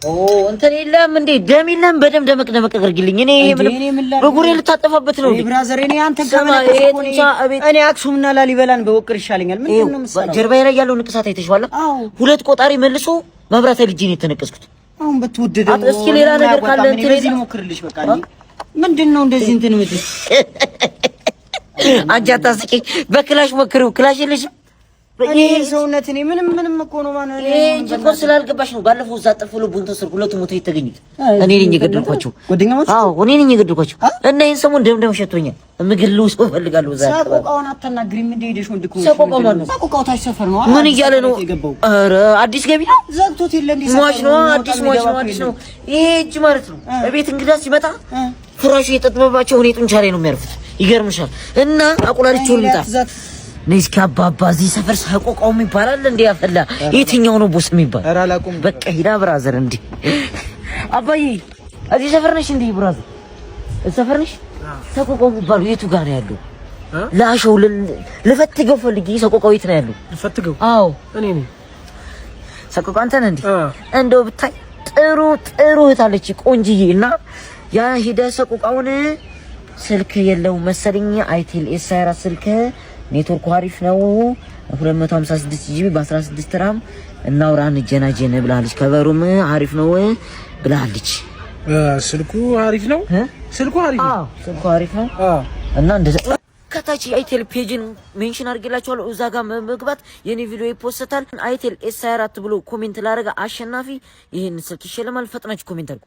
ኦ እንትን የለም እንዴ? ደም የለም። በደም ደመቅ ደመቅ አድርጊልኝ። እኔ ምንም በጉሬ ልታጠፋበት ነው እንዴ? Brother፣ እኔ አንተን ከመለከት እኔ አክሱምና ላሊበላን በወቅር ይሻለኛል። ምንድን ነው የምትሰራው? ጀርባዬ ላይ ያለው ንቅሳት አይተሽዋል? ሁለት ቆጣሪ መልሶ መብራት ልጄ ነው የተነቀስኩት። አሁን በትወደደ እስኪ ሌላ ነገር ካለ እንትን በዚህ ልሞክርልሽ። በቃ ምንድን ነው እንደዚህ እንትን የምትል? አንቺ አታስቂኝ። በክላሽ ሞክሪው። ክላሽ የለሽም? እኔ ሰውነት እኔ ምንም ምንም እኮ ነው ማለት እኔ እንጂ እኮ ስላልገባሽ ነው። ባለፈው እዛ ጠፍሎ ቡንቶ ስር ሁለቱ ሞተው የተገኙት እኔ ነኝ የገደልኳቸው። ጓደኛሞች? አዎ፣ እኔ ነኝ የገደልኳቸው። እና ይሄን ሰሞን ደም ደም ሸቶኛል። ምግል ሰው እፈልጋለሁ። እዛ ሰቆቃውን አታናግሪም እንደ ሄደሽ ወንድ እኮ ሰቆቃው ማን ነው? ሰቆቃው ታች ሰፈር ነው። ምን እያለ ነው? ኧረ አዲስ ገቢ ነው። ዘግቶት የለ እንዴ? ሟች ነው። አዲስ ሟች ነው። አዲስ ነው። ይሄ እጅ ማለት ነው። እቤት እንግዳ ሲመጣ ፍራሹ የጠጥበባቸው እኔ ጡንቻ ላይ ነው የሚያርፉት። ይገርምሻል። እና አቁላልቼው ልምጣ። ነይ እስኪ አባባ፣ እዚህ ሰፈር ሰቆቃው ይባላል እንዴ? ያፈላ የትኛው ነው boss የሚባል? ኧረ አላውቅም። በቃ ሂዳ brother። እንዴ አባዬ፣ እዚህ ሰፈር ነሽ እንዴ? Brother፣ እዚህ ሰፈር ነሽ? ሰቆቃው የሚባለው የቱ ጋር ነው ያለው? ላሸው ልፈትገው ፈልጌ። ሰቆቃው የት ነው ያለው? ልፈትገው? አዎ። እኔ ነኝ። ሰቆቃው አንተ ነህ እንዴ? እንደው ብታይ ጥሩ ጥሩ እህት አለች ቆንጅዬ። እና ያ ሂደ ሰቆቃውን ስልክ የለውም መሰለኝ። አይቴል S 24 ስልክ ኔትወርኩ አሪፍ ነው። 256 GB በ16 RAM እናውራ እንጀናጀን ብላለች። ከበሩም አሪፍ ነው ብላለች። ስልኩ አሪፍ ነው። ስልኩ አሪፍ ነው። አዎ፣ ስልኩ አሪፍ ነው። እና እንደዛ ከታች የአይቴል page ን mention አድርጌላችኋለሁ። እዛ ጋር መግባት የኔ ቪዲዮ ይፖስታል። አይቴል S 24 ብሎ comment ላደረገ አሸናፊ ይህን ስልክ ይሸልማል። ፈጥናችሁ comment አድርጉ።